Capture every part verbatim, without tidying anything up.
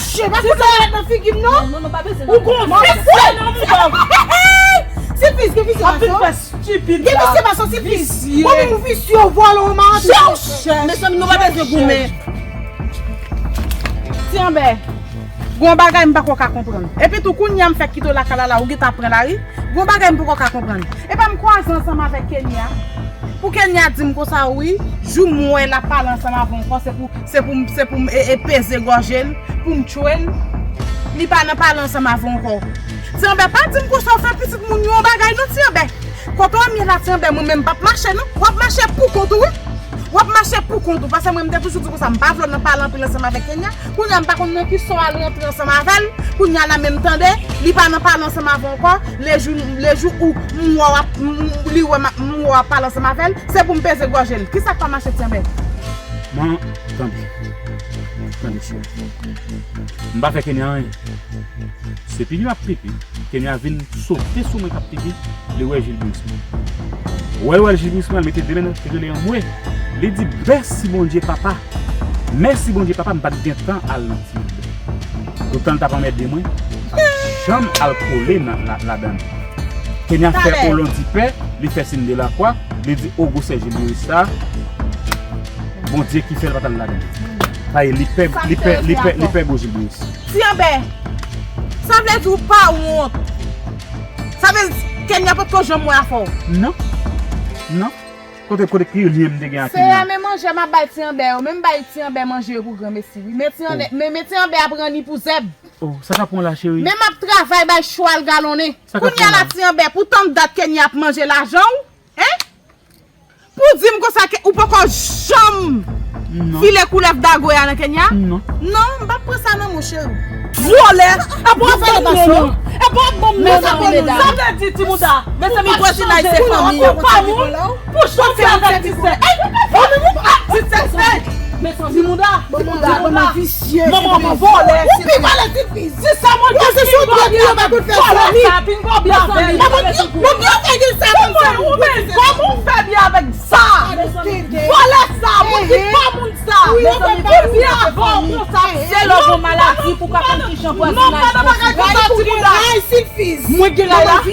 Mache, pa fout lòt nan figi m non. Non, non, pa bezwen. Ou gon visye nan mouda. Silfiz, gen visye pa sa. Gen visye pa sa, Silfiz. Ou menm ou visye, ou vòlè, ou malad. Mezanmi, nou pa bezwen goumen. Ti Anbè, gon bagay m pako ka konprann. Epi tou, kounye a m fèk kite w lakay la, la, ou gentan pran lari. Gon bagay m poko ka konprann. Epa m kwaze ansanm avèk Kenya. Pou Kenya di m konsa, wi, jou m wè l ap pale ansanm avè w ankò, se pou, se pou, se pou m e, e peze gòje l, pou m tchwe l. Li pa nan pale ansanm avè w ankò. Ti Anbè, pa di m konsa, w fè pitit moun yo yon bagay non, Ti Anbè. Kote w ap ye la, Ti Anbè, mwen menm m p ap mache non. W ap mache pou kont ou, wi. W ap mache pou kont ou, paske mwen, m te toujou di konsa, m pa vle w nan pale anpil ansanm avèk Kenya. Kounye a, m pa konn nan ki sa w al rantre ansanm avè l. Kounye a la, men m tande, li pa nan pale ansanm avè w ankò. Lejou, lejou ou m wè w ap, m, li wè m, m wè w ap pale ansanm avè l, se pou m peze gòje l. Kisa k pa mache, Ti Anbè? Man, tande. Tande, cheri. M pa fè Kenya anyen. Se pipi m ap pipi, Kenya vin sote sou mwen k ap pipi, li wè Jilbris mwen. Wè l wè Jilbris mwen, l mete de men l, li rele anmwe. Li di, mèsi Bondye papa. Mèsi Bondye papa, m pa t gen tan al nan ti. Toutan l t ap anmède mwen, m pa t janm al kole nan la, ladan l. Kenya fè olon di pè, li fè siy de lakwa, li di, o gwosè Jilbris sa, Bondye ki fè l pa t al ladan l. Sa ye, li pè, li pè, li pè, li pè gwo Jilbris. Ti Anbè, sa vle di w pa wont. Sa vle di Kenya potko janm wè afè w. Non. Non. Kote, kote ki lyen m te gen ak Kenya? Se a men manje m ap bay Ti Anbè yo. Men m bay Ti Anbè manje yo pou granmesi, wi. Men Ti Anbè, men, men Ti Anbè ap ranni pou zèb. Oh, sa k ap pran la, cheri? Men m ap travay bay chwal galonnen. Kounye a la, Ti Anbè, pou tann dat Kenya ap manje lajan w, hein? Pou di m konsa ke ou poko janm file koulèv dagoya nan Kenya? Non. Non, m p ap pran sa nan men w, cheri. Vòlè! Epi w ap ban m non, non. Epi w ap ban m non, non, non. Sa vle di, ti mouda. Mezanmi, vwazinay se fanmi. Ou pa moun pou chanpye avèk ti sè. Ey, ou pa moun pou ap ti sè, ey. Ti mouda, ti mouda, manman vòlè. Ou pi vòlè, ti fi. Di sa, mon Dieu, se sou trèt li yo pa konn fè fanmi. Vòlè sa, pinga w byen avè l. Mon Dieu, fè gen sa, mon Dieu. Kòman ou fè byen avèk sa? Vòlè sa, moun ki pa moun sa. Mezanmi, pa byen avè w konsa. Se lè w gon maladi pou w ka konn kijan vwazinaj konsa. Mwen gen ray la. Ki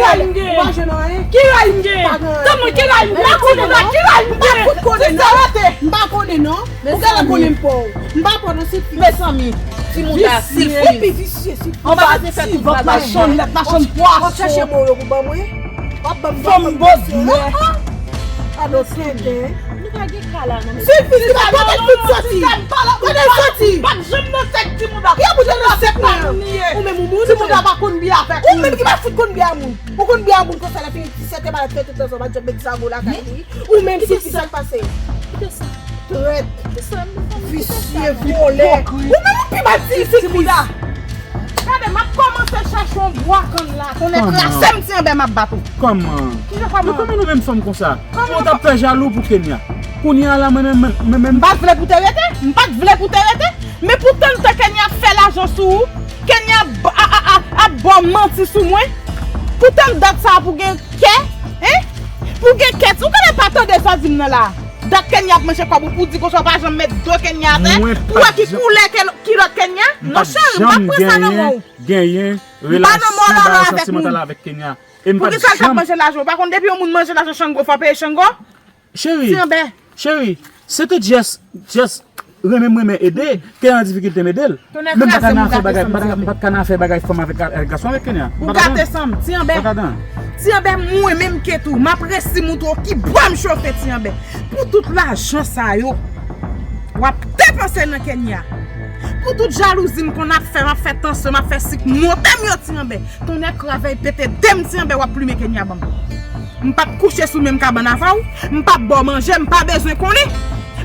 ray m gen? Ki ray m gen? Tann mwen, ki ray m gen? Ti mouda, ki ray m gen? Ti sè rete. M pa konnen non. Ou genlè konnen m pa w. M pa pran non, Silfiz. Mezanmi, ti mouda, Silfiz. Ou pi visye, Silfiz. Anba ti vant machann, lèt machann pwason. W ap chèche mo yo pou ban mwen. W ap ban m fanm bòz mè. Alò, tande. Nou pa gen ka la non. Silfiz, li pa kote l fout soti. Kote l soti? M p ap janm nan sèk ti mouda. Ki ap nan sèk la? Ou menm ou moun. Ti mouda pa konn byen avèk moun. Ou menm ki pa fout konn byen a moun. Ou konn byen a moun konsa lè fini ti sèk te malad fè tout tan sa w pa t janm met zago lakay li. Ou menm Silfiz, sa k pase? Kite sa. Trèt. Visye, vòlè. Ou menm ou pi mal Silfiz. Gade, m ap kòmanse chèche yon bwa kann la. Tonnè krase m, Ti Anbè, m ap bat ou. Kòman? Kijan kòman? Men kòman nou menm fanm konsa? Ou t ap fè jalou pou Kenya. Kounye a la, mwen menm, mwen menm. M pa t vle pou te rete. M pa t vle pou te rete. Men pou tann tan Kenya ap fè lajan sou ou, Kenya ap, a, a, a, ap ba w manti sou mwen. Pou tann dat sa pou gen kè, hein? Pou gen kè. Ou genlè pa tande sa w di m nan la. Dat Kenya ap manje kòb ou pou di konsa w pa janm met do Kenya atè pou wè ki koulè kilòt Kenya. Non, cheri, m p ap pran sa nan men w. Genyen relasyon bagay santimantal avèk Kenya. E m pa t janm. Poukisa l t ap manje lajan? Ou pa konn depi yon moun manje lajan Chango, fò w peye Chango? Cheri, cheri, se te just, just renmen m renmen ede, Kenya an difikilte m ede l. Men m pa t ka nan afè bagay, m pa t ka nan afè bagay fanm avèk, avèk gason avèk Kenya. Ou gate san m, Ti Anbè. Ti Anbè, mwen menm Ketou, m ap resi moutre w ki bwa m chofe, Ti Anbè. Pou tout lajan sa yo, w ap depanse nan Kenya. Pou tout jalouzi m konn ap fè, m ap fè tansyon, m ap fè sik monte m yo, Ti Anbè. Tonnè kravèy pete de m, Ti Anbè, w ap plimen Kenya ban m. M p ap kouche sou menm kabann avè w, m p ap ba w manje, m pa bezwen konnen.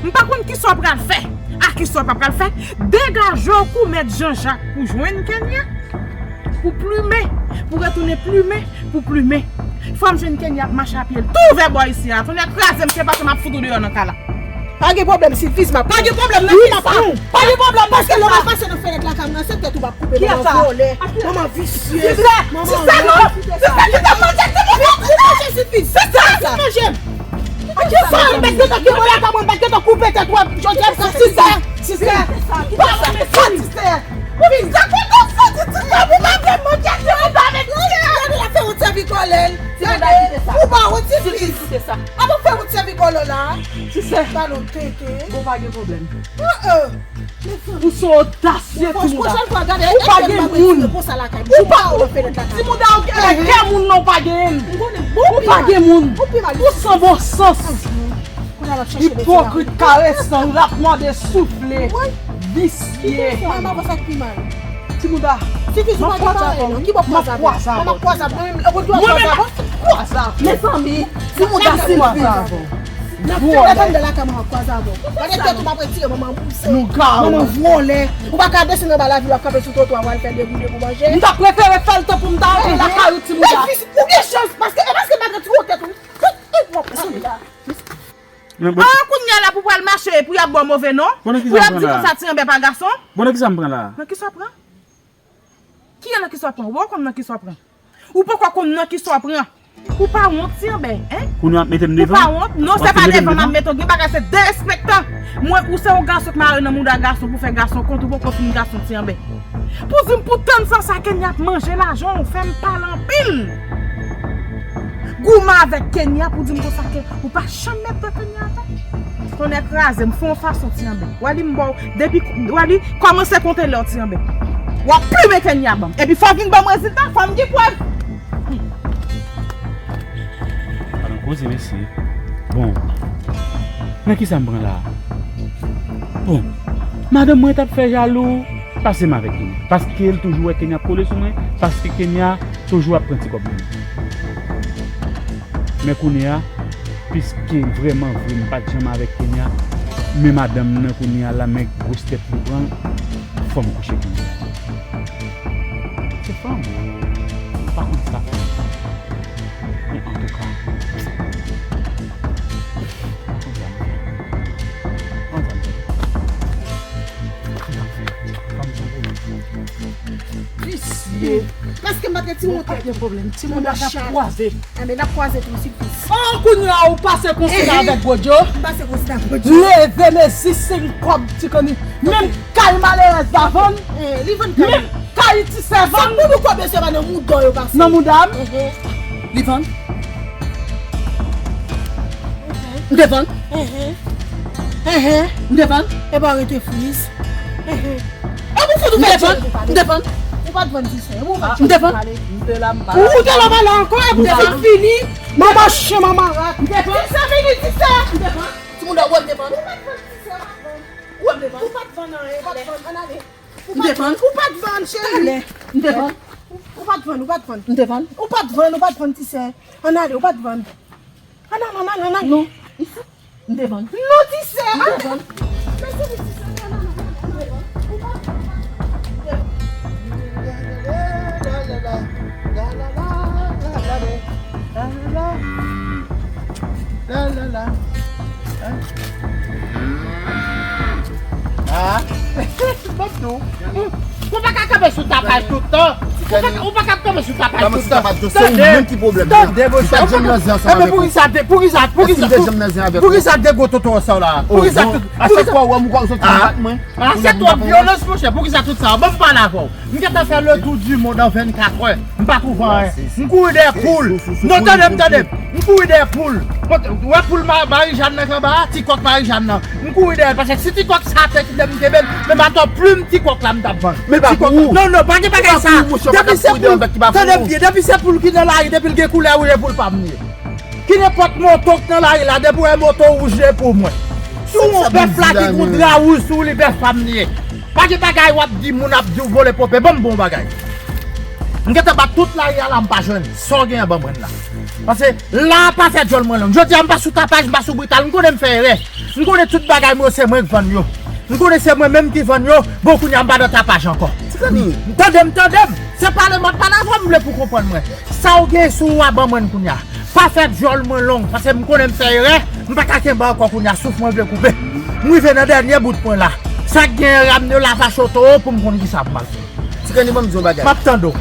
M pa konn kisa w pral fè, a kisa w pa pral fè. Degaje w kou mèt Janjak pou jwenn Kenya, pou plimen, pou retounen plimen, pou plimen. Fò m jwenn Kenya ap mache a pye l tou ouvè bò isi a. Tonnè kraze m, se pa sa m ap fout ou deyò nan kay la. Pa gen pwoblèm, Silvis, m ap... Pa gen pwoblèm nan kisa? Pa gen pwoblèm nan kisa? Paske lè w pral pase nan fenèt lakay mwen, se tèt ou m ap koupe, manman vòlè, manman visye, manman... Sisè, non! Sisè, kite m manje, kite m manje, Silvis! Sisè, kite m manje! Kisa w mèt gentan koupe lakay mwen, mèt gentan koupe tèt ou, jodi a, sisè, sisè! Pa mèt sa, sisè! Ou vin sa kote w soti, sisè, pou pa vle manje, sisè, pa mèt sisè! Gade la fè yon ti vi kòlè. Gade, ou pa wont, Silvis? Apa fè yon ti vi kòlè la? Sisè, talon tete. Bon, pa gen pwoblèm. Ou se odasye, timoun. Ou pa gen moun. Ou pa, timoun, ou gen kè moun, non, ou pa gen moun. Ou pa gen moun. Ou san bon sans. Ipokrit, karesan, l ap mande soufle. Visye. Timoun, m ap kwaze avè w. M ap kwaze avè w. Mwen menm, m ap kwaze avè w. Mezanmi, timoun, Silvis. Vòlè. Desann de lakay mwen, m ap kwaze avè w. Gade tèt ou, m ap retire manman bouse. Manman vòlè. Ou pa ka desann anba lavil, w ap kanpe sou twotwa, w al fè degoule pou manje. M ta prefere fè l tan pou m ta antre lakay ou, timoun. Ou gen chans, paske, e paske malgre ti wotèt ou, tout ipokrit. Ah, kounye a la pou pral mache, pou y ap ba w move non? Pou y ap di konsa ti anbè pa gason? Bon, nan kisa m pran la? Nan kisa w pran? Ki nan kisa w pran? Ou poko konn nan kisa w pran. Ou poko konn nan kisa w pran. Ou pa wont, ti anbè, en? Kounye a w ap mete m devan? Ou pa wont? Non, se pa devan m ap mete w. Gen bagay se derespektan. Mwen, ou se yon gason k mare nan mouda gason pou fè gason kont, ou poko fin gason, ti anbè. Pou di m pou tann san sa Kenya ap manje lajan w, fè m pale anpil. Goumen avèk Kenya pou di m konsa ke ou pa janm mèt de Kenya atè. Tonnè kraze m, fè yon fason, ti anbè. Wè li m ba w, depi, wè li kòmanse konte lè w, ti anbè. W ap plimen Kenya ban m. Epi fò w vin ban m rezilta, fò m gen prèv. Pa nan koze, mesye. Bon. Nan kisa m pran la? Bon. Madanm mwen t ap fè jalou, pase m avèk Kenya. Paske l toujou wè Kenya ap kole sou mwen, paske Kenya toujou ap pran ti kòb nan men. Men kounye a, piske vrèman vre m pa t janm avèk Kenya, men madanm nan kounye a la, men gwos tèt li pran, fò m kouche Kenya. Se fanm, m pa konn sa. Men antouka, m pa konn sa m fè. M pa konn sa m fè. Visye. Paske m pa t gen ti wotèt. Pa gen pwoblèm. Timoun ap kwaze. Enben, n ap kwaze tou, Silvis. Oh, kounye a ou pase konsi la avèk Gwojo. M pase konsi la avèk Gwojo. Leve mezi senk kòb ti kanni. Menm kay malerèz la vann. Li vann kay. Menm kay ti sè vann. Sa pou nou kòb mesye pa nan mouda yo pase. Nan mouda m. Li vann. M te vann. M te vann. E pa rete friz. E pou fout ou fè djòl. M te vann. Ou pa t vann, ti sè. Ou pa t vann. M te vann. M te la m pale. Ou te la pale ankò, e pou fout fini. Manman chen, manman rat. M te vann. Ti sè vini, ti sè. M te vann. Timoun yo wè m te vann. Ou pa t vann, ti sè, ou pa t vann. Ou pa t vann. Ou pa t vann anyen, ou pa t vann. Ann ale. M te vann. Ou pa t vann, cheri. Talè. M te vann. Ou pa t vann, ou pa t vann. M te vann. Ou pa t vann, ou pa t vann, ti sè. Ann ale, ou pa t vann. Ann al, ann al, ann al. Non. M te vann. Non, ti sè. M te vann. Mèsi pou ti sè. Ann al, ann al, ann al. Ou pa t vann. La, la, la. La, la, la. Hein? Ah. Bon, non. Ou pa ka kanpe sou tapaj tout tan. Ou pa ka, ou pa ka kanpe sou tapaj tout tan. Tande, tande, mesye. Ou pa ka, eh, men poukisa, poukisa, poukisa, poukisa de gwo tonton sa la? Poukisa tout, poukisa? A chak fwa ou wè m ou ka soti bat mwen. Ah, se twòp vyolans, monchè. Poukisa tout sa? Bon, m pale avè w. M gentan fè le tour du monde en vennkat è. M pa twouve anyen. M kouri dèyè poul. Non, tande m, tande m. M kouri dèyè poul. Ou wè poul Marijàn nan k anba a? Ti kòk Marijàn nan. M kouri dèyè l, paske si ti kòk sa te kite m kenbe l, men atò plim ti kòk la m t ap vann. Men pa pou ou. Non, non, pa gen bagay sa. Depi se poul, tande m byen, depi se poul ki nan lari, depi l gen koulè wouj, e poul pa m li ye. Ki nenpòt moto k nan lari la, depi w wè moto wouj, li e pou mwen. Si w wè yon bèf la ki gen yon dra wouj sou li, bèf pa m li ye. Pa gen bagay w ap di moun ap di w vole pope. Ban m bon bagay. M gentan bat tout lari a la, m pa jwenn. Sa w genyen ban mwen la? Paske la pa fè djòl mwen long. Jodi a m pa sou tapaj, m pa sou brital. M konnen m fè erè. M konnen tout bagay mwen yo se mwen k vann yo. M konnen se mwen menm ki vann yo. Bon, kounye a m pa nan tapaj ankò. Tande m, tande m. Se pale m ap pale avè w, m vle pou w konprann mwen. Sa w gen sou ou a ban mwen l kounye a. Pa fè dyòl mwen long, paske m konnen m fè erè, m pa ka kenbe ankò kounye a, souf mwen vle koupe. M rive nan dènye bout mwen la. Sa k genyen, ramne lavaj oto pou m konn kisa pou m al fè. Ti Kanni, ban m di w yon bagay. M ap tande w.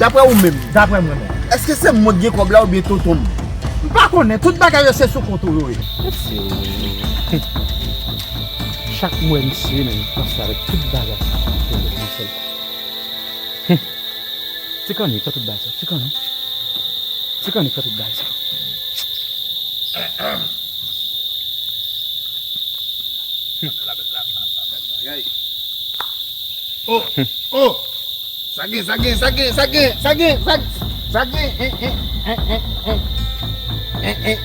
Daprè ou menm, daprè mwen menm, èske se mwen k gen kòb la oubyen tonton m? M pa konnen, tout bagay yo se sou kont ou yo ye. Mesye, chak m wè misye, men, m panse avèk tout bagay sa, yon sèl kou. Ti Kanni k fè tout bagay sa. Ti Kanni. Ti Kanni k fè tout bagay sa. Oh, oh. Sa gen, sa gen, sa gen, sa gen, sa gen, sa gen, sa gen, sa gen, hein, hein, hein, hein, hein. Hein, hein.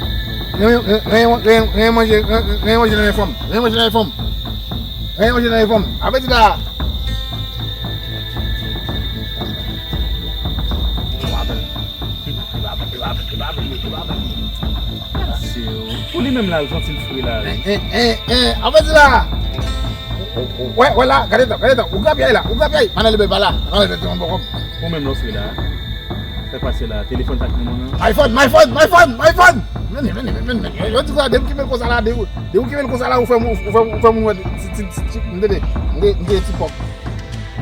Ranyen, ranyen, ranyen, ranyen manje, ranyen, ranyen manje nan men fanm. Ranyen manje nan men fanm. Ranyen manje nan men fanm. Apeti la. Se ou. Pou li menm la, l santi l fre la, wi. En, en, en, en, apeti la. Wè, wè la, gade tan, gade tan. Ou grapyay la, ou grapyay. Madan Lebèl pa la. Madan Lebèl te yon bòkòm. Ou menm lè w fre la. Fè pase la, telefòn sa k nan men w nan. My phone, my phone, my phone, my phone. Men, men, men, men, men. Yo di sa, depi w kenbe l konsa la, depi, depi w kenbe l konsa la, ou fè moun, ou fè, ou fè moun wè ti, ti, ti, ti, m te, m te, m te ti pòp.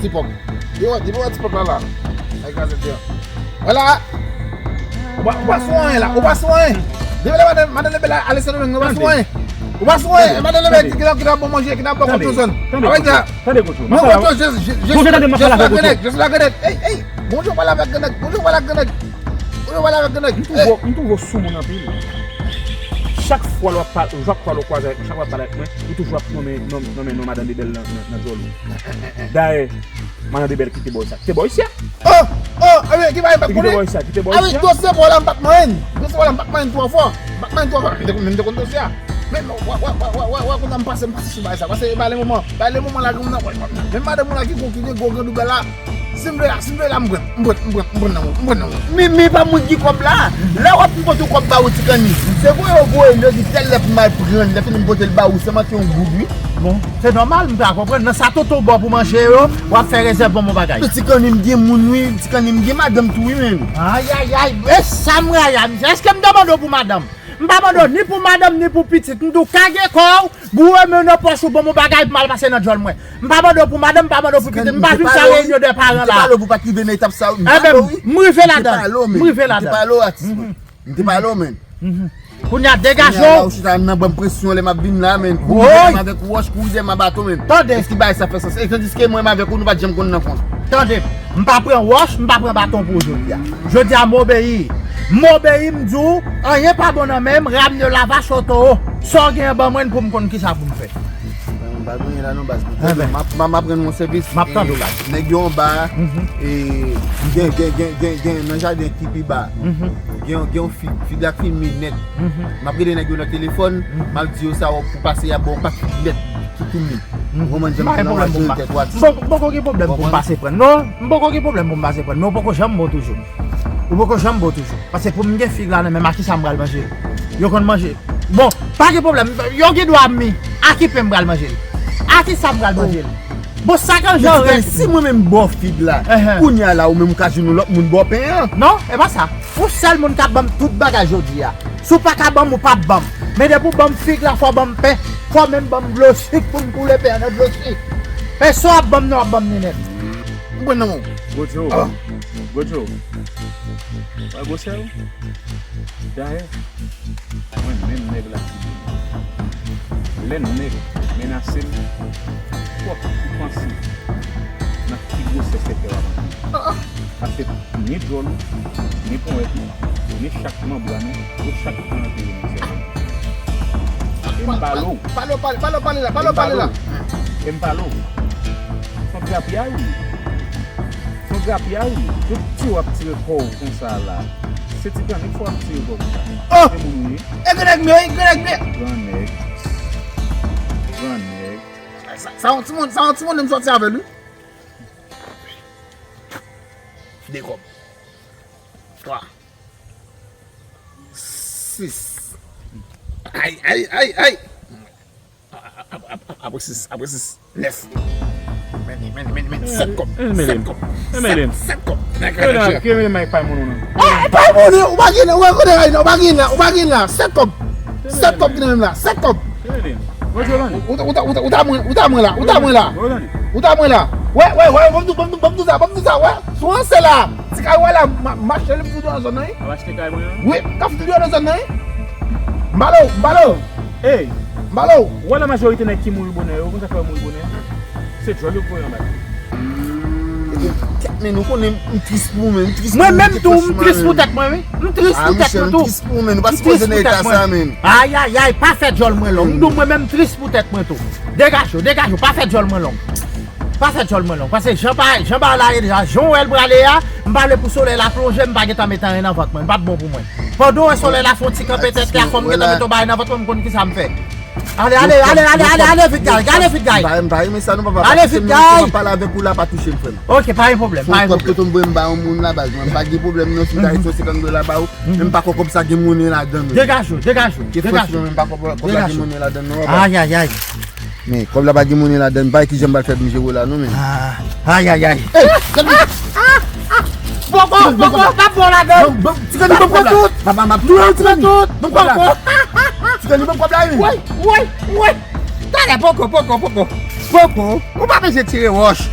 Ti pòp. Yo, depi w wè ti pòp la, la. Ay, kraze ti an. Vwala. Ou pa, ou pa sou anyen la, ou pa sou anyen. Depi lè madan, madan Lebèl la ale Sendomeng, ou pa sou anyen. Ou pa sou anyen. Madan Lebèl ki, ki t ap, ki t ap bon manje, ki t ap bon kòb nan zòn. Tande, Gotcho. Tande, Gotcho. Mwen, Gotcho, je, je, je, je suis la Grenèg, je suis la Grenèg. Ey, ey. Bonjou, pale avèk Grenèg. Bonjou, pale avèk Grenèg. Bonjou, pale avèk Grenèg. M twouve w, m twouve w soumoun anpil. Chak fwa l w ap pale, chak fwa l w ap kwaze avèk, chak fwa w ap pale avèk mwen, ou toujou ap nonmen, nonmen, nonmen non madan Lebèl nan, nan, nan djòl ou. Dayè, madan Lebèl kite bò sa. Kite bò isi a. Oh, oh, ebyen, ki bagay m pa t konnen? Kite bò isi a, kite bò isi a. Dosye pa w la, m pa t manyen. Dosye pa w la, m pa t manyen twò fò. M pa t manyen twò fò. Men m te, men m te konn dosye a. Men, wè, wè, kounye a m pase, m pase sou bagay sa. Pase, ba le moman. Ba le moman la, gen moun nan, wè, wè. Men madanm ou la ki gwo, ki gen gwo grandoubè la. Si m vle la, si m vle la, m pran, m pran, m pran, m pran nan men w, m pran nan men w. Mimi pa mwen ki kòb la. Lè w ap m pote kòb ba ou, Ti Kanni. Se voye yo voye l, yo di tèl lè pou m al pran l. Lè fini m pote l ba ou, se manke yon goud, wi. Bon, se nòmal, m pa konprann. Nan sa tonton ba w pou manje yo, w ap fè rezèv bon, bon bagay. Ti Kanni, m gen moun, wi. Ti Kanni, m gen madanm tou, wi, menm. Ayayay, e sa m raya, misye. Èske m te mande w pou madanm? M pa mande w ni pou madanm, ni pou pitit. M di w kage kò w, boure men w nan pòch ou, bon, bon bagay pou m al pase nan djòl mwen. M pa mande w pou madanm, m pa mande w pou pitit. M pa vin fè reyinyon dè paran la. Ebyen, m rive ladan. M rive ladan. M te pale w, atis mwen. M te pale w, men. Kounye a, degaje w. Ou chita nan ban m presyon lè m ap vin la, men. Kouri dèyè m avèk wòch, kouri dèyè m a baton, men. Tande. Èske bagay sa fè sans? E tandiske mwen, m avèk ou, nou pa t janm konn nan kont. Tande. M pa pran wòch, m pa pran baton pou ou jodi a. Jodi a, m obeyi. M obeyi, m di w, anyen pa bon nan men m, ramne lavaj oto. Sa w genyen ban mwen pou m konn kisa pou m fè. Mwen pa gen anyen la non, baz. Mwen tande, m ap, m ap, m ap rann yon sèvis. M ap tande w, baz. Nèg yo anba a, e, gen, gen, gen, gen, gen nan jaden ki pi ba. Gen, gen yon fig, fig la k fin minèt. M ap rele nèg yo nan telefòn, m ap di yo sa w ap pou pase, y ap ba w yon pakèt lèt pou tout moun. Ou konprann jan m fè nan waje tèt w atis. M poko gen pwoblèm pou m pase pran. Non, m poko gen pwoblèm pou m pase pran. Men ou poko janm bon toujou. Ou poko janm bon toujou. Paske pou m gen fig la nan men m, a kisa m pral manje l? Yo konn manje. Bon, pa gen pwoblèm. Yo gen dwa mi. A ki pen m pral manje l? A kisa m pral manje l? Bon, sa k an jan règ. Si mwen menm ba w fig la, kounye a la, ou menm ou ka jwenn yon lòt moun ba w pen an. Non, e pa sa. Yon sèl moun k ap ban m tout bagay jodi a. Si w pa ka ban m, ou p ap ban m. Men depi w ban m fig la, fò w ban m pen, fò w menm ban m dlo sik pou m boule pen an nan dlo sik. Men sa w ap ban m nan, w ap ban m li nèt. M pran nan men w. Gwojo. Gwojo. Wè gwosè w? Dayè, mwen menm nèg la ki vini. Lè nèg menase m, fòk ou panse nan ki gwosè sèkèy w ap antre. Paske ni djòl ou, ni ponyèt ou, ni chak manbra nou, yo chak pran antre yo nan sèkèy. E m pale w. Pale, pale, pale, pale la, pale, pale la. E m pale w. Fòk grapyay ou ye. Fò grapyay, tout ti w ap tire kò w konsa la. Se ti kannik fò w ap tire kò w konsa. Oh! Se moun ou ye. E grannèg m ye, grannèg m ye. Grannèg. Grannèg. Sa, sa yon timoun, sa yon timoun m sòti avè l, wi. De kòb. Twa. Sis. Ay, ay, ay, ay. Apre sis, apre sis, nèf. Men, men, men, men, sèt kòb. Sèt kòb. Sèt, sèt kòb. Nèg Kèlè, kèlè, kèlè, Mike Pay moun ou nan? Eh, Pay moun ou pa gen la, ou pa gen la, ou pa gen la, ou pa gen la. Sèt kòb. Sèt kòb ki nan men m la, sèt kòb. Kèlè. Ou, ou, ou, ou, ou ta mwen, ou ta mwen la, ou ta mwen la. Ou ta mwen la. Wè, wè, wè, ban m di, ban m di, ban m di sa, ban m di sa, wè. Sou anse la. Ti kay wè la, m ap mache li m tou nan zòn nan, wi. Ap achte kay mwen an? Wi, m ka fouti li nan zòn nan, wi. M ba l ou, m ba l ou. Ey. M ba l ou. Ou wè la majorite nèg ki mouri bonè yo, ou konn sa k fè yo mouri bonè? Se djòl yo k voye anba yo. Tèt men, nou konnen m tris pou ou, men m tris pou ou. Mwen menm tou, m tris pou tèt mwen, wi. M tris pou tèt mwen tou. M tris pou ou, men nou pa sipoze nan eta sa, men. Ayayay, pa fè djòl mwen long. M di w, mwen menm m tris pou tèt mwen tou. Degaje w, degaje w, pa fè djòl mwen long. Pa fè djòl mwen long. Paske jan pa, jan bagay la ye deja, jan w wè l prale a, m pa vle pou solèy la plonje, m pa gentan met anyen nan vant mwen. L p ap bon pou mwen. Pandan w wè solèy la fè yon ti kanpe tèt la, fò m gentan met yon bagay nan vant mwen, m konn kisa m fè. Ale, ale, ale, ale, ale, ale vit, guy, ale vit, guy. M pa, m pa renmen sa non, papa. Ale vit, guy. Mwen pale avèk ou la, pa touche m, frè m. Ok, pa gen pwoblèm, pa gen pwoblèm. Fon kòb kote m voye m ba yon moun la, baz. Mwen pa gen pwoblèm non, si m ta jwenn yon senkant dola ba ou, men m pa kwè kòb sa gen monnen ladan l. Degaje w, degaje w, degaje w. Ke fòs mwen, men m pa kwè kòb la gen monnen ladan l non, papa. Ayayay. Men kòb la pa gen monnen ladan l, m pa wè kijan m pral fè pou m jere w la non, men. Ayayay. Poko, poko, pa pran ladan. Ti Kenny, ban m kòb la. Papa, m ap touye w, Ti Kenny. Ban m kòb la. Ti Kenny, ban m kòb la, wi. Woy, woy, woy. Talè, poko, poko, poko. Poko. Ou pa bezwen tire wòch.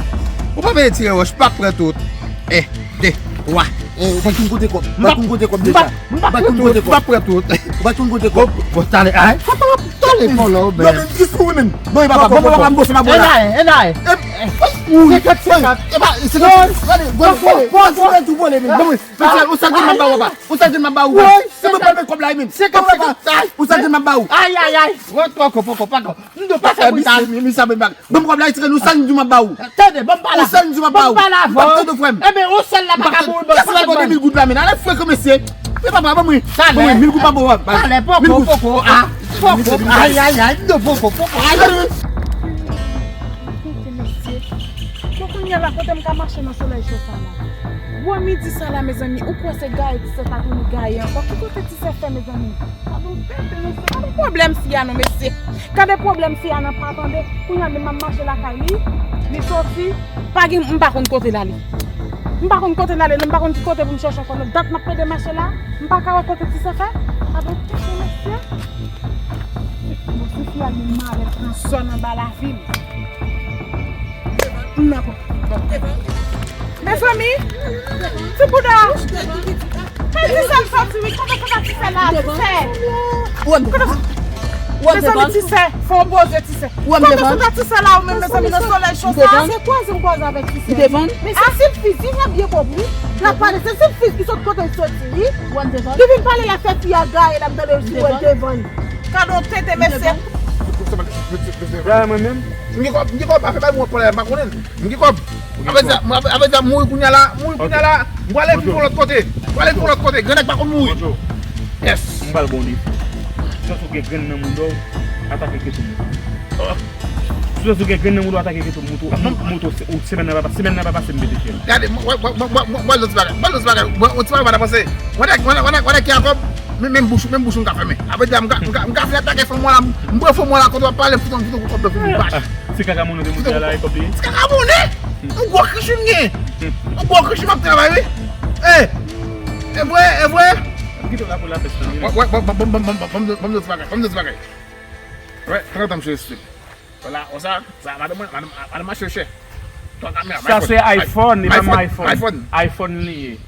Ou pa bezwen tire wòch, m p ap pran tout. En, de, twa. Ou pa konn kote kòb. Ou pa konn kote kòb deja. M p ap pran tout, m p ap pran tout. Ou pa konn kote kòb. Bon, talè, ay. Talè, vòlò, men. Non, men, jis pou ou menm. Bon, e papa, bon, papa, m bose, m ap vòlò. E la, e la. Senkant, senkant. E pa, senkant. Gade, gade, gade. Bon, bon, bon, tou vòlè, men. Bon, wi. Mesye, ou sa gen m ap ba ou, papa? Ou sa gen m ap ba ou? Woy, e mwen pral met kòb la, menm. Senkant, senkant. Ou sa gen m ap ba ou? Ay, ay, ay. Poko, poko, poko. M di w pa fè bri sa. Misye, misye ap met bak. Ban m kòb la, Ti Kenny, ou sa di m ap ba ou? Tande, ban m pale avè w. Ou sa di m ap ba ou? Ban m pale avè w. M ap tande frè m. Enben, yon sèl la pa ka pou ou, ban m sèl mwen. Kès la gade mil goud la, men. Ale frekan, mesye. E papa, ban mwen. Talè. Ban mwen, mil goud pa bon, papa. Talè, poko, poko, a. Poko, ay, ay, ay, m di w poko, poko, ay. Mesye, bon, kounye a la, kote m ka mache nan solèy cho sa la? Bò midi sa la, mezanmi, ou kwè se gaye Ti Sè ta tounen gaye ankò? Ki kote Ti Sè fè, mezanmi? Gade yon bèl mesye, gade pwoblèm fi a non, mesye. Gade pwoblèm fi a nan pa tande. Kounye a menm m ap mache lakay li, li soti, pa gen, m pa konn kote l ale. M pa konn kote l ale non, m pa konn ki kote pou m chèche ankò non. Dat m ap pede mache la, m pa ka wè kote Ti Sè fè. Gade yon bèl mesye. Bon, si fi a gen malèt nan zòn anba lavil. M nan pòt. Mezanmi, ti bouda. Ti sè m soti wi, kote kote ti sè la, ti sè. Mezanmi, ti sè, fò w poze ti sè. Kote kote ti sè la ou menm, mezanmi, nan solèy cho sa. Se kwaze m kwaze avèk ti sè. Men a si l fizi, n ap byen konpri. L ap pale, se si l fizi ki sot kote l soti wi. Li vin pale la fè fi a gaye, l ap tande l sou wè devan l. Gade yon tete, mesye. Gade mwen menm. M gen kòb, m gen kòb, afè bay mwen pwolèm, m pa konnen. M gen kòb. Avè di a, avè di a, mouri kounye a la, mouri kounye a la. M prale fè yon lòt kote. M prale fè yon lòt kote. Grannèg pa konn mouri. Yes. M pral ba w defi. Sou sou gen grenn nan mouda w, atake keto moto. Sou sou gen grenn nan mouda w, atake keto moto. Moto, se- ou semèn nan pa pase, semèn nan pa pase m pete fyèl. Gade, m wè, wè, wè, wè, wè, wè, lòt bagay. Wè lòt bagay. Wè, yon ti bagay pa t avanse. Wè nèg, wè nèg, wè nèg, wè nèg ki a kòb. Men, menm bouch, menm bouch ou m ka fèmen. Avè di a, m ka, m ka, m ka fè atake fanm mwen la, m pran fanm mwen la, kote w ap pale, m fout, m fout, m fout, m fout, bach. Se kaka moun ou te monte a la, e kòb li ye? Se kaka moun, e? Yon gwo krichi m gen. Yon gwo krichi m ap travay, wi. E, e vre, e vre. Kite w la pou lapès lan, wi. Wè, wè, ban m di w ti bagay, ban m di w ti bagay. Wè, trant an m chè estil. Vwala, wè sa, sa, madanm mwen, madanm, madanm mwen chèchè. Sa se iPhone, e pa m iPhone. iPhone li ye.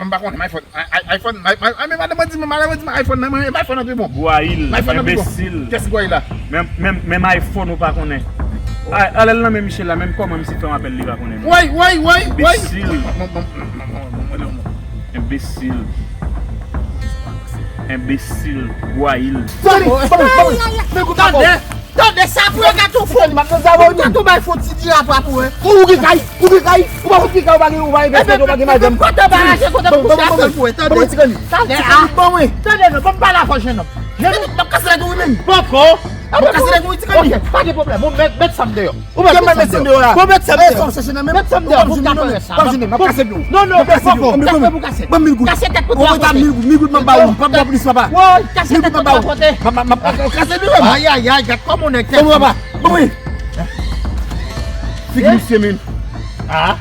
M pa konnen, m iPhone. iPhone, men madanm mwen di m, madanm mwen di m iPhone nan mwen, e pa iPhone nan ki bon. Gwayil, enbesil. Kès gwayil la? Menm, menm, menm iPhone ou pa konnen. Alè l nan men Michel la, menm kòman misye fè yon apèl li pa konnen non. Woy, woy, woy, woy. Enbesil. Enbesil. Enbesil. Gwayil. Tande, tande, tande, sa pou yo gate w fò. Ou gate w bay fò ti dira pa pou, hein. Ou gen kay, ou gen kay, ou pa konn ki kay ou pa gen, ou pa gen vèsè, ou pa gen madanm. Kote baraje, kote pou kouche a sèl pou, tande. Tande, a. Tande non, ban m pale avè w, jenòm. Jenòm. M ap kase lèg ou wi menm. Poko. M ap kase lèg ou wi, ti kay. Ok, pa gen pwoblèm. Bon, met, met sa m deyò. Ou mèt met sa deyò. Bon, met sa deyò. Met sa deyò pou m ka fè sa. Non, non, poko. Kase pou kase. Ban m mil goud. Kase tèt pou twa kote. Mil goud, mil goud m ap ba ou. M p ap ba w plis, papa. Woy, kase tèt pou twa kote. M ap kase li menm. Ayayay, gad kòman nèg tèt. Ban m, papa. Ban m wi. Figi misye menm. Ah.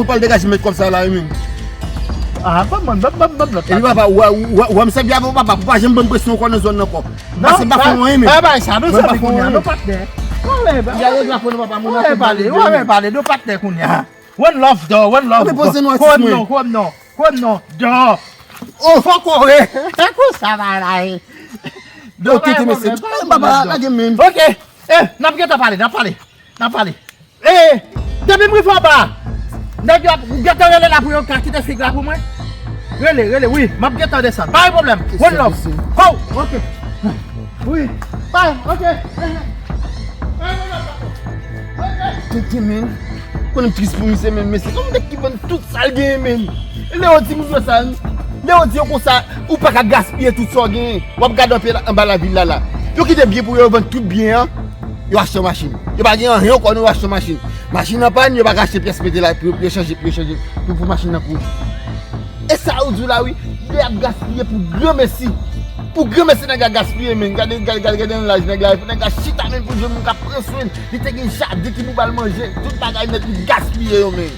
mwen pral degaje met kòb sa la wi menm. Ah, ban mwen, ban, ban, ban, ban. Epi papa, ou wè, ou wè, ou wè m sèvi avè w papa, pou pa janm ban m presyon ankò nan zòn nan ankò. Paske m pa fè anyen menm. Ba, ba, sa nou sèvi kounye a, nou patnè. Ou wè, ba. Ya yo drapo nou papa, moun nan pale, ou wè pale, nou patnè kounye a. One love, dò, one love. Repoze nou atis mwen. Kwè m non, kwè m non, kwè m non, dò. Oh, fò kore. E konsa bagay la ye. Dò, kite mesye. Papa, lage men. Ok. Eh, n ap gentan pale, n ap pale. N ap pale. Eh, depi m rive anba, nèg yo ap gentan rele la pou yo ka kite fig la pou mwen. Rele, rele, wi, m ap gentan desann. Pa gen pwoblèm. One love. Ho, ok. Wi. Bye, ok. Tete, men. Konnen m tris pou misye, men, mesye. Kòm nèg ki vann tout sa l genyen, men. Lè yo di moun yo sa, lè yo di yo konsa, ou pa ka gaspiye tout sa w genyen. W ap gade anpil anba lavil la, la. Yo kite byen pou yo vann tout byen an. Yo achte yon machin. Yo pa gen anyen ankò, non, yo achte yon machin. Machin an pàn, yo pa ka achte pyès mete la pou yo, pou yo chanje, pou yo chanje, pou, pou machin nan pou. E sa ou di la wi, lè y ap gaspiye pou granmesi. Pou granmesi nèg la gaspiye, men. Gade, gade, gade, gade nan laj nèg la, epi nèg la chita men pou jwenn moun k ap pran swen l. Li te gen jaden ki pou ba l manje, tout bagay nèt li gaspiye yo, men.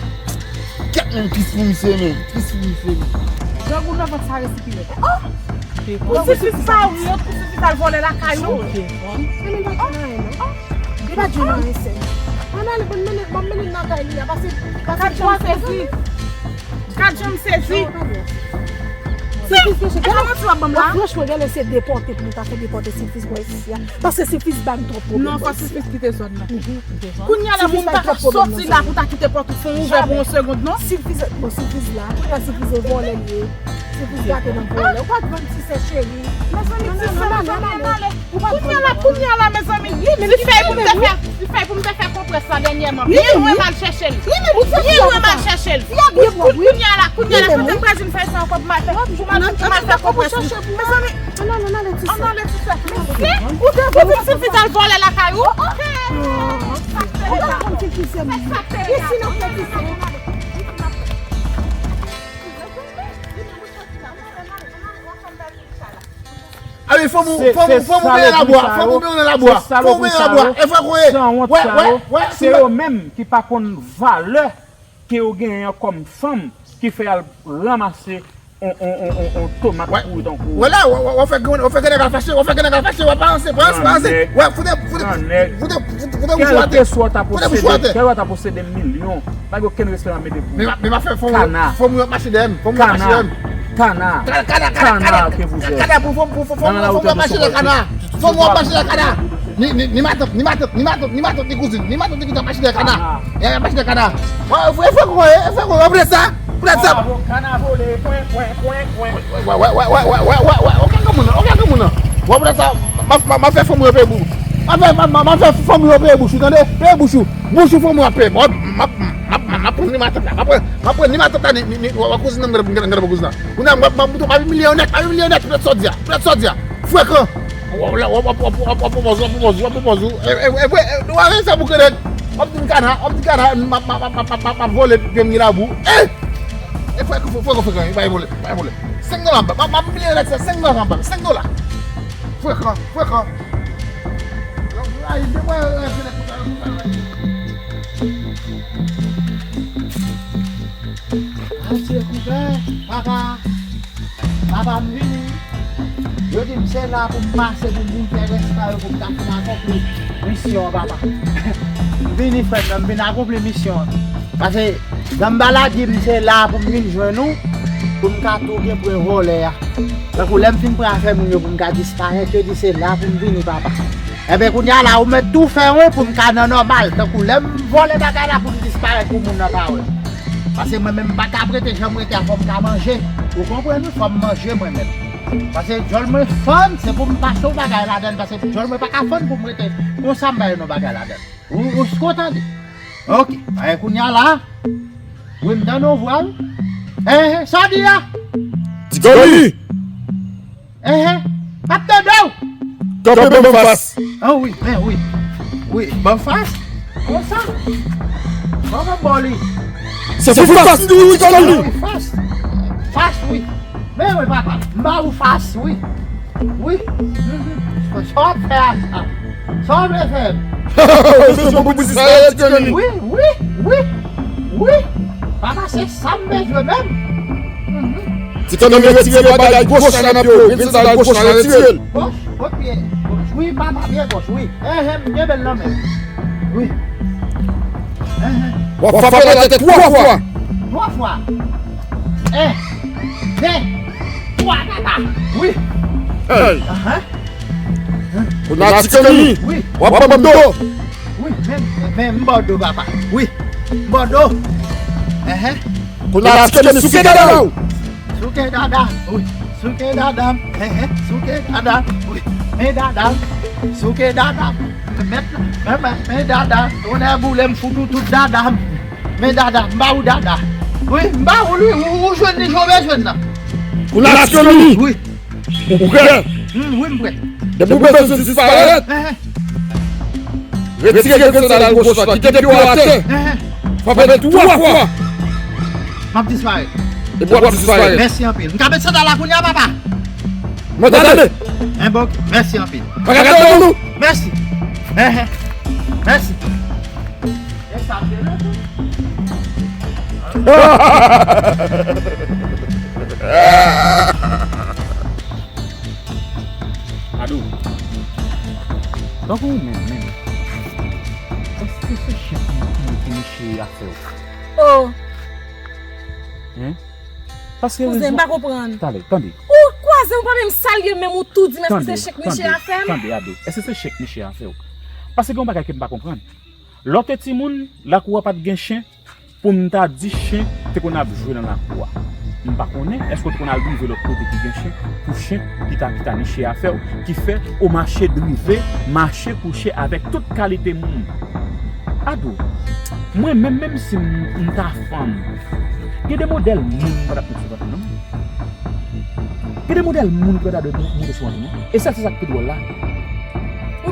Kèt, men, tris pou misye, men. Tris pou misye, men. Jan goud nan vant sa resi pi rèd. Oh! Pou sifis pa wont, pou sifis al vòlè lakay ou. Li pa di nou anyen, non. Li pa di nou anyen, sè. Ann ale, ban m mennen, ban m mennen l nan kay li a, pase, pase. Gad jan m sezi. Gad jan m sezi. Sifis, mesye, gade, franchman, gade, se depòte pou nou ta fè depòte Sifis bò isi a. Paske Sifis ba m twòp pwoblèm. Non, fò Sifis kite zòn nan. Kounye a la, moun pa ka soti la pou ta kite pòt ou fè ouvè pou yon segond, non? Sifis, bon, Sifis la. Kounye a Sifis e vòlè l ye. Sifis gate nan vòlè. Ou pa t vann ti sè cheri. Mezanmi, ti sè, mezanmi, ann ale. Kounye a la, kounye a la, mezanmi. Ti fèy pou m te fè, ti fèy pou m te fè konprès la dènyèman. Byen lwen m al chèche l. Byen lwen m al chèche l. Kounye a la, kounye a la, kote m pral jwenn fèy sa ankò pou m al fè, pou m al, pou m al fè konprès li? Mezanmi, ann ale, ann ale, ti sè. Ann ale, ti sè. Mesye, ou te, ou te Sifis al vòlè lakay ou? Isi nan fè ti sen. Awi, fanm ou, fanm ou, fanm ou benyen labwa, fanm ou benyen labwa, fanm ou benyen labwa. E fwa kwe. Wè, wè, wè, se yo menm ki pa konn valè ke yo genyen an kòm fanm ki fè y al ranmase on, on, on, on, on tomat pouri tankou. Wè la, w, w, w fè grenn, w fè grenn nèg la fache, w fè grenn nèg la fache, w pa ranse, pa ranse, pa ranse. Wè, foute, foute, foute, foute bouch ou atè. Foute bouch ou atè. Kèlkeswa w ta posede milyon, pa gen okenn respè nan mete pou ou. Men m ap fè fanm ou, fanm ou ap mache dèyè m, fanm ou ap mache dèyè m. Kana. Kana, kana, kana, kana, kana pou fanm, pou fanm ou ap mache dèyè kana. Fanm ou ap mache dèyè kana. Ni, ni, ni matant, ni matant, ni matant, ni matant, ni kouzin, ni matant, ni kouzin ap mache dèyè kana. Y ap mache dèyè kana. Wè, fwe, fwe, fwe, fwe, fwe, fwe, sa. Poutèt sa. Kana vole, kwen, kwen, kwen, kwen. Wè, wè, wè, okenn granmoun nan, okenn granmoun nan. Wè, poutèt sa, m ap, m ap, m ap fè fanm ou yo peye bouch. M ap fè, m ap, m ap fè fanm ou yo peye bouch ou, tande? Peye bouch ou. Bouch ou fanm ou ap peye. Mwen, m ap, m ap, m ap pran ni matant la. M ap pran, m ap pran ni matant la, ni, ni, ni, wè, wè, kouzin nan, m ap, m ap, m ap, m ap, kouzin nan. Kounye a, m ap, m ap, m ap, m ap imilye yo nèt, m ap imilye yo nèt, poutèt sa w di a. Poutèt sa w di a. Frekan. W ap, w ap, w ap, w ap, w ap, w ap pran pòz ou, w ap pran pòz ou, w ap pran pòz ou. E, e, e, e, w ap fè sa pou krenèt. W ap di m kana, w ap di kana, m ap, m ap, m ap, m ap, m ap vole, pye m gen labou. E! E frekan, frekan, frekan, e pa vole, e pa vole. Senk dola m ba, m ap, m ap bliye rèt sa, senk dola m ba, senk dola. Frekan, frekan. Ay, de mwen, e, krenèt pou sa, pou sa. Adye kouvè, papa. Papa, m vini. Yo di m se la pou m pase pou m vin fè rès pa yo pou m ka fin akonpli misyon an, papa. M vini, frè m nan, m vin akonpli misyon an. Paske Zanbala di m se la pou m vin jwenn ou, pou m ka tou gen pwen vòlè a. Tankou lè m fin pran afè moun yo pou m ka disparèt, yo di se la pou m vini, papa. Enben, kounye a la, ou mèt tou fè wi pou m ka nan nòmal. Tankou lè m vòlè bagay la pou m disparèt pou moun nan pa wè m. Paske mwen menm m pa ka ap rete jan m rete a, fò m ka manje. Ou konprann wi, fò m manje mwen menm. Paske djòl mwen fann, se pou m pase yon bagay ladann, paske djòl mwen pa ka fann pou m rete konsa m pa gen yon bagay ladann. Ou, ou siko tande? Oke, e kounye a la, wi, m tande yon vwa wi. Enhen, sa w di a? Ti Kòmi! Enhen, m ap tande w. Kanpe ban m fas. An wi, men wi. Wi, ban m fas. Konsa. Ban m bò li. Se pou fas li wi, Kòmi. Wi, fas. Fas wi. Men wi, papa. M ba ou fas wi. Wi. Mhm. Sa w ap fè a sa? Sa w vle fè m? Ou bezwen pou disparèt, Kòmi. Wi, wi, wi. Wi. Papa, se sa m bezwen menm. Mhm. Ti Kòmi retire bagay goch la nan pye w. Retire bagay goch la, retire l. Goch, goch, pye goch. Wi, papa, pye goch, wi. Enhen, m kenbe l nan men m. Wi. Enhen. W ap frape nan tèt twa fwa. Twa fwa. En, de, twa, papa. Wi. Hey. Ahan. Kounye a, Ti Kòmi. Wi. W ap ban m do. Wi, men, men, men, m ba w do, papa. Wi. M ba w do. Enhen. Kounye a, Ti Kòmi, souke dada w. Souke dada, wi. Souke dada m. Enhen. Souke dada, wi. Men dada m. Souke dada m. Men, men, men, men dada. Tonnè boule m fout ou tout dada m. Men dada, m ba ou dada. Wi, m ba ou li, ou, ou jwenn li jan w bezwen l nan. Ou la, Ti Kòmi? Wi. Ou prè? Hmm, wi, m prè. Depi w bezwen disparèt, enhen, retire grenn sandal goch la, kite pye w atè. Enhen. Frape twa fwa. M ap disparèt. Epi w ap disparèt. Mèsi anpil. M ka met sandal la kounye a, papa? Mwen tande. Enben, oke. Mèsi anpil. Pa ka gade nou. Mèsi. Enhen. Mèsi. E sa m te vle tou. Ado. Tankou ou menm, menm. Èske se chèk li ki, ki niche afè w? Oh. Hein? Paske kouzen, m pa konprann. Tande, tande. Ou kwaze m, ou pa menm salye m, menm ou tou di m èske se chèk niche afè m? Tande, Ado. Èske se chèk niche afè w? Paske gen yon bagay ke m pa konprann. Lè w te timoun, lakou a pa t gen chen, pou m ta di chen te konn ap jwe nan lakou a. M pa konnen, èske w te konn al rive lòt kote ki gen chen, pou chen ki ta, ki ta niche afè w, ki fè ou mache drive, mache kouche avèk tout kalite moun. Ado, mwen menm, menm si m, m ta fanm, gen de modèl moun m pa t ap met sou vant mwen non. Gen de modèl moun ki pa ta dwe moute sou vant mwen. E sa, se sa k pi dwòl la. Ou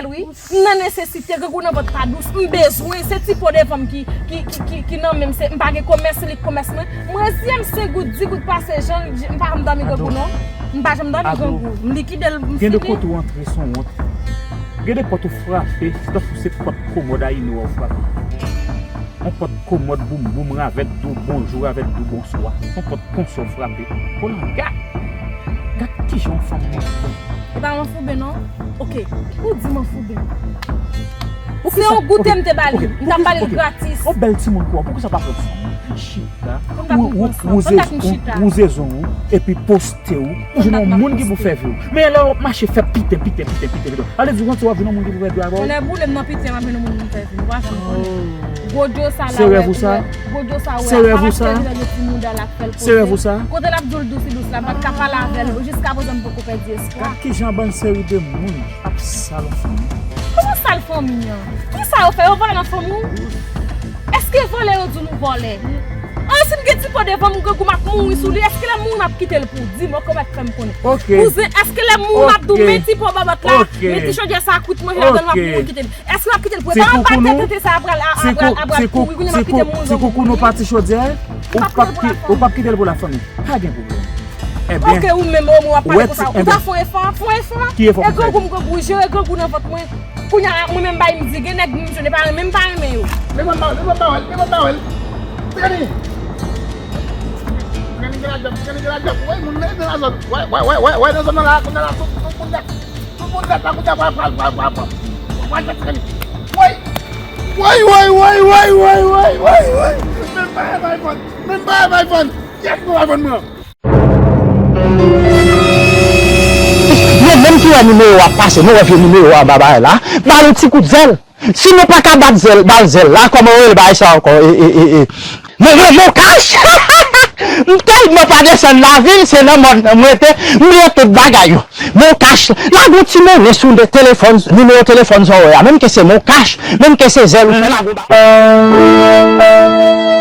fè l wi. M nan nesesite, grangou nan vant pa dous. M bezwen, se ti po devan m ki, ki, ki, ki, ki nan men m. Se, m pa gen komès, se li k komès mwen. M reziye m, senk goud, di goud pase, jan l, m pa janm dòmi grangou non. M pa janm dòmi grangou. M likide l, m fini. Gen de kote ou antre, se yon wont. Gen de pòt ou frape, se tankou se pòt komòd a inè w frape. Yon pòt komòd boum boum, ravèt di w bonjou, ravèt di w bonswa. Yon pòt konsa w frape. Kolangad! Gad kijan yon fanm manfouben. E pa manfouben non. Ok, ou di manfouben. Se yon goute m te ba li. M t ap ba li l gratis. Yon bèl timoun kou a, poukisa w pa pran fanm ou chita, wouze zong ou, epi poste w, ou vin yon moun ki pou fè vi w. Men lè w ap mache fè piten, piten, piten, piten, piten. Sa vle di w santi w ap vin yon moun ki pou fè vi avè w? Anlè boule m nan piten, m ap vin yon moun pou m fè vi. Ou pa janm konnen. Gwo dyo sa la, gwo dyo sa, wè, pa paske li nan ti mouda l ap fè l poze. Se rèv ou sa? Kote l ap di w l dous, li dous la, m pa t ka pale avè l. Jiska prezan, m poko pèdi espwa. Gad kijan bann seri de moun ap sal fanmi. Kòman sal fanmi an? Kisa yo fè? Yo vòlè nan fanmi w? Èske vòlè yo di nou vòlè? An, si m gen ti po devan m, grangou m ap mouri sou li. Èske l ap mouri m ap kite l pou di m? Ok, ou mèt fè m konnen. Kouzen, èske l ap mouri m ap di w men ti po bòbòt la, men ti chonjè sa kwit manje ladan l m ap mouri kite l. Èske w ap kite l pou e pa anba tete sa apral apral apral kouri kounye a m ap kite moun. Ti koukou nou pati chodyè, ou p ap kite l pou lafanmi. Pa gen pwoblèm. Ebyen, ok, ou menm omo w ap pale konsa. Ou ta fè yon efò, fè yon efò. Ki efò pou fè? E grangou m grangou, jere grangou nan vant mwen. Kounye a mwen menm bay m di gen nèg m jwenn e pa renmen m pa renmen yo. Li konn ba w, li konn ba w, li konn ba w. Tikani. Tikani gen ladjòb, Tikani gen ladjòb. Woy moun nan nan zòn. Woy woy woy woy woy nan zòn nan la kounye a la tout tout moun nèt. Tout moun nèt la kounye a pral pral pral pral pral. Pral fè Tikani. Woy. Woy woy woy woy woy woy woy. Menm pa bay fòn. Menm pa bay fòn. Yes mwen bay fòn mwen. Nou menm ki wè nimewo a pase, nou wè vye nimewo a anba bagay la, ba l yon ti kout zèl. Si nou pa ka bat zèl, ba l zèl la, kòman yo rele bagay sa ankò? E, e, e, e. Mon, mon, mon kach! M tèlman pa desann lavil, se nan mòn nan m rete, m bliye tout bagay yo. Mon kach, lage yon ti monnen sou telefòn, nimewo telefòn sa w wè a, menm ke se mon kach, menm ke se zèl ou fè, lage yon bagay.